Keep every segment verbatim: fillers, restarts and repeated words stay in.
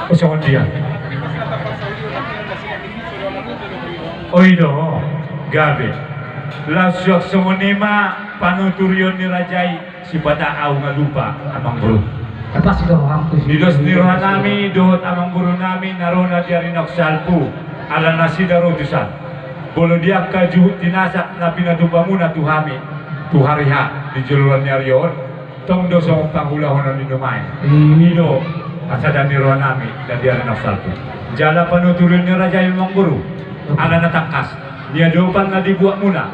O, songon dia. O, i do, gabe. Laos suang songon i ma panuturion ni raja i, sipata ahu nga lupa, amangboru. Pas do, amangboru. Di dos ni rohanami dohot amangborunami na ro na di ari na salpu, ala nasida ro tusan. Molo di angka juhut tinasak na pinatupa muna tu hami, tu hari H, di joloan ni ari on, tong do songon pangulahonon i nuaeng. Hmm. I do hasada ni rohanami na di ari na salpu. Jala panuturion ni raja i, amangboru. Oke. Ala na tangkas, di adopan na dibuat muna,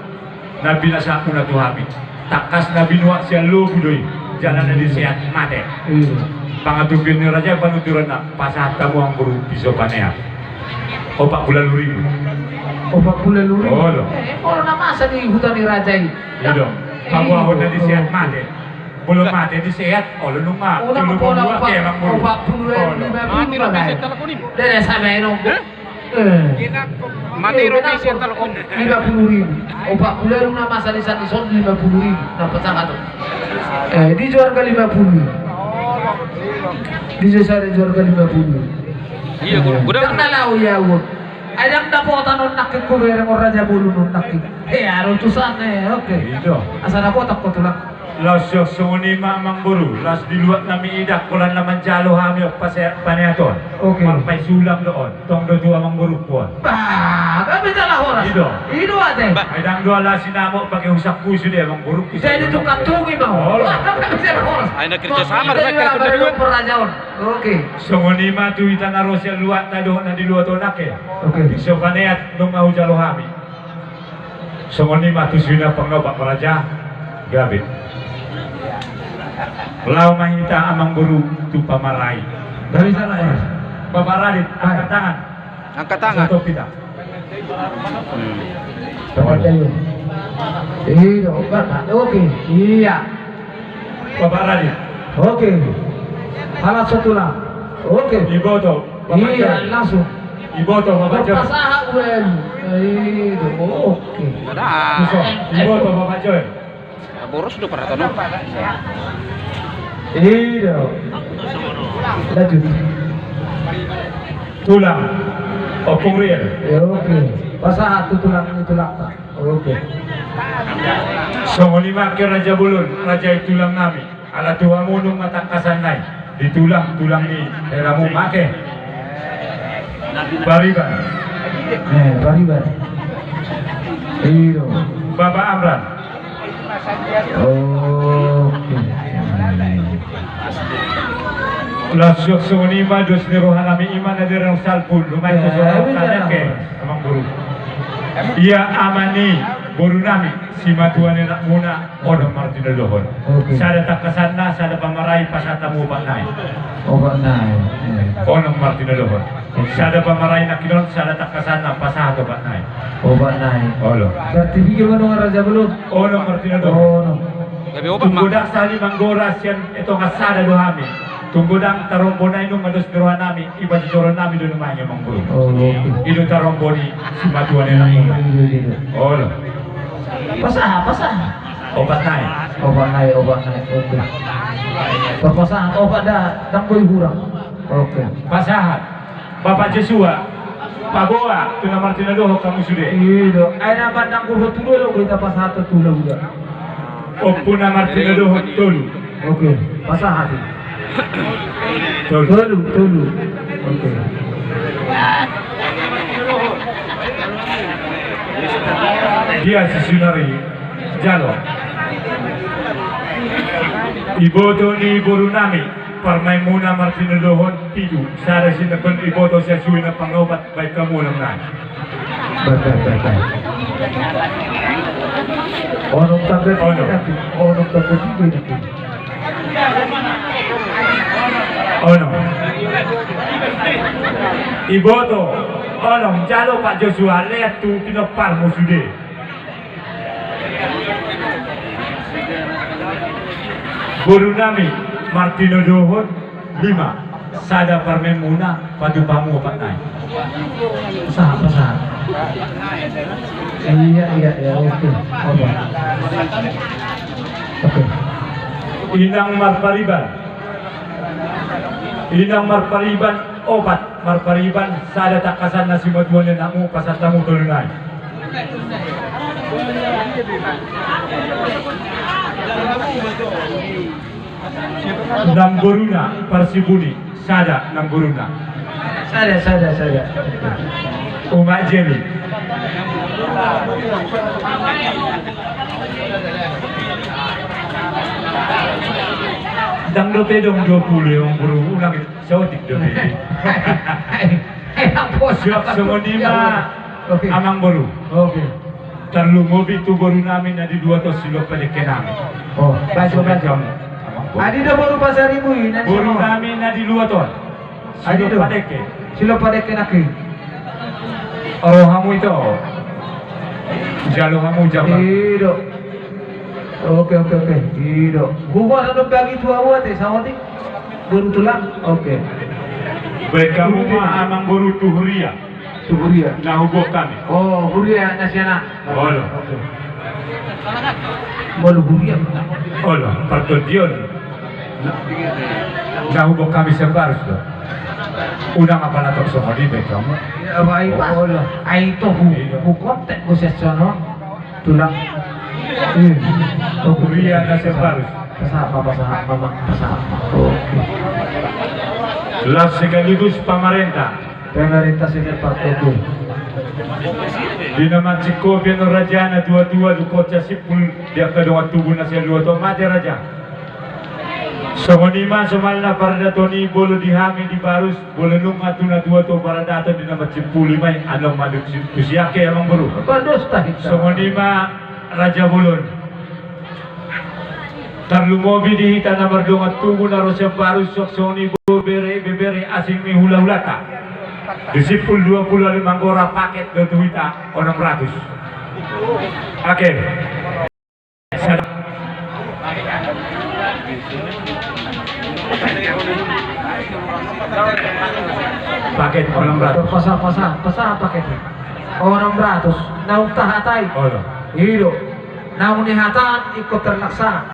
na binasahat muna tu hami, tangkas na binuat sian lobu do i, jala na diseat mate. Hmm. Pangatupion ni raja i, panuturionna, pasahat hamu, amangboru, piso paneat. Opat pulu ualu ribu. Opat pulu ualu ribu. Olo. Eh, molo na masa di huta ni raja i. I do. Paboahon na diseat mate. Molo mate diseat, olo nunga. Olo, tolu pulu, opat, amangboru. Opat pulu, olo, lima pulu. Mate, Robi, bagai. Sian telepon i. Dede, sampe nunggu. Hah? Eh. Mate, eh, Robi, sian telepon. Lima pulu ribu. Opat pulu ualu na masa di sian dison, lima pulu ribu. Na pasahat. Eh, di jo harga lima pulu. Di jo sada jo harga lima pulu. Iya, gua, gua. Ndang na laho ia, gua. Ai ndang dapotan on nangkin, hubereng on Raja Bolon on nangkin. Eh, arutusan, eh, oke. Iya. Asa dapotan ho, Tulang. Laos suang songon i ma, amangboru, laos di luat nami i ndang holan na manjalo hami on pase-, paneaton. Oke. Marpaisulam do on. Tong do tu amangborungku on. Bah, gabe jala horas. I do. I do ate. Ai ndang do ala sinamot bage husangku sude, amangborungku. Jadi tukang tungi ma. Olo. Bah, gabe jala horas. Ai na kerja sama dengan kerja dua. Oke. Songon i ma tu hita na ro sian luatta dohot na di luat on, oke. Oke. Piso paneat nunga hujalo hami. Songon i ma tu suhina panglopak raja. Gabe. Laho ma hita, amangboru, tu pamarai. Gabe jala horas. Bapak Radit, angkat tangan. Angkat tangan. Satu kita. Bapak Dayo. Iya, oke. Iya. Bapak Radit. Oke. Alas, Tulang. Oke. Iboto, Bapak Joy. Iya, langsung. Iboto, Bapak Joy. Pasahat, Wen. Iya, oke. Iboto, Bapak Joy. Boros do parhata, no? Iya. Lanjut. Tulang. Ompung Riel. Ya, oke. Pasahat tu tulang ni tulangta. Oke. Songon i ma angka Raja Bolon, raja i tulang nami. Ala tu hamu nunga tangkasan nai. Di tulang, tulang ni heramu ma ate. Pariban. Eh, Pariban. Iyo. Bapak Amran. Oke. Laos suang songon i ma dos ni roha nami, i ma na di ari na salpu, lumaen tu, eh, songon i ma, oke, amangboru. Ia ama ni boru nami, simatua ni anak muna, onom martinodohon. Oke. Sada tangkasanna, sada pamarai, pasahat hamu opat nai. Opat nai. Onom martinodohon. Oke. Sada pamarai nangkin on, sada tangkasanna, pasahat opat nai. Opat nai. Olo. Berarti piga ma dongan Raja Bolon? Onom martinodohon. Onom. Tung godang sahali manggora sian tonga sada do hami. Tung godang tarombo nai nunga dos ni roha nami, i pajojoron nami do nuaeng, amangboru. Oh, oke. I do tarombo ni simatua ni anak muna. Iya, iya, iya. Olo. Pasahat, pasahat. Opat nai. Opat nai, opat nai. Oke. Pasahat opat da, ndang boi hurang. Oke. Pasahat. Bapak Joshua, paboa tu na martinodohon hamu sude. Iya do. Ai na pandang gogo tu dolok do hita pasahat tu dolok do. Ompu na martinodohon tolu. Oke, pasahat. Tolu. Tolu, tolu. Oke. Dia si Sunari jalo. Iboto ni boru nami. Parumaenmuna martinodohon pitu, sada sinangkon iboto sian suhi na pangopat baen hamu onom nai. Baik, baik, baik, baik. Onom tangga tiga nanti. Onom tangga tiga nanti. Onom. Iboto onom, jalo Pak Joshua, lean tu pinomparmu sude. Boru nami martinodohon lima, sada parumaenmuna, patupa hamu opat nai. Sah, sah. Iya, iya, iya, oke. Oke. Oke. Inang marpariban. Inang marpariban. Opat, marpariban, sada tangkasan na simatua ni anakmu, pasahat hamu tolu nai. Namboruna, parsibuni, sada namboruna. Sada, sada, sada. Umak Jeli. Ndang dope dong dua pulu, Amang Boru, ulang. Saotik do be. Siap, songon i ma. Oke. Amang Boru. Oke. Tarlumobi tu boru nami na di luat on, silompa dengke nami. Oh, baik, baik. Amang Boru. Adi do boru Pasaribu i, na di boru nami na di luat on. Adi do. Silompa dengke. Silompa dengke nangkin. Ro hamu ito. Jalo hamu jalo. I do. Oke, oke, oke. I do. Huboan do bagi tu ahu ate, saotik. Boru tulang. Oke. Baen hamu ma, Amang Boru, tu huria. Tu huria. Na huboan hami. Oh, huria na sian. Olo. Oke. Molo huria. Olo, partondion. Na huboan hami sian Barus do. Unang apala tok songon i, baen hamu. Iya, baik, Pak. Olo. Ai ito hu, iya, hukontak do sian sono. Tulang. Iya. Oh, huria na sian Barus. Pasahat ma, pasahat ma, pasahat ma. Oke. Laos sekaligus pamarenta. Pamarenta setempat, oke. Di na mansikopi annon raja na tuatua, dungkon sian simpul di angka dongan tubu na sian luat on, mate raja. Songon i ma somalna paradaton i, molo di hami di Barus, molo nunga tu na tuatua paradaton, di na mansimpuli ma i, annon mandok si, tu si angka i, Amang Boru. Songon i ma raja bolon. Tarlumobi di hita na mardongan tubu na ro sian Barus, songon i bebere, bebere asing ni hulahulanta. Di simpul dua pulu lima anggora, paket do tu hita onom ratus. Oke. Paket onom ratus. Pasahat, pasahat, pasahat paket i. Onom ratus. Naung tahatai. Olo. I do. Naung nihataan ingkon terlaksana.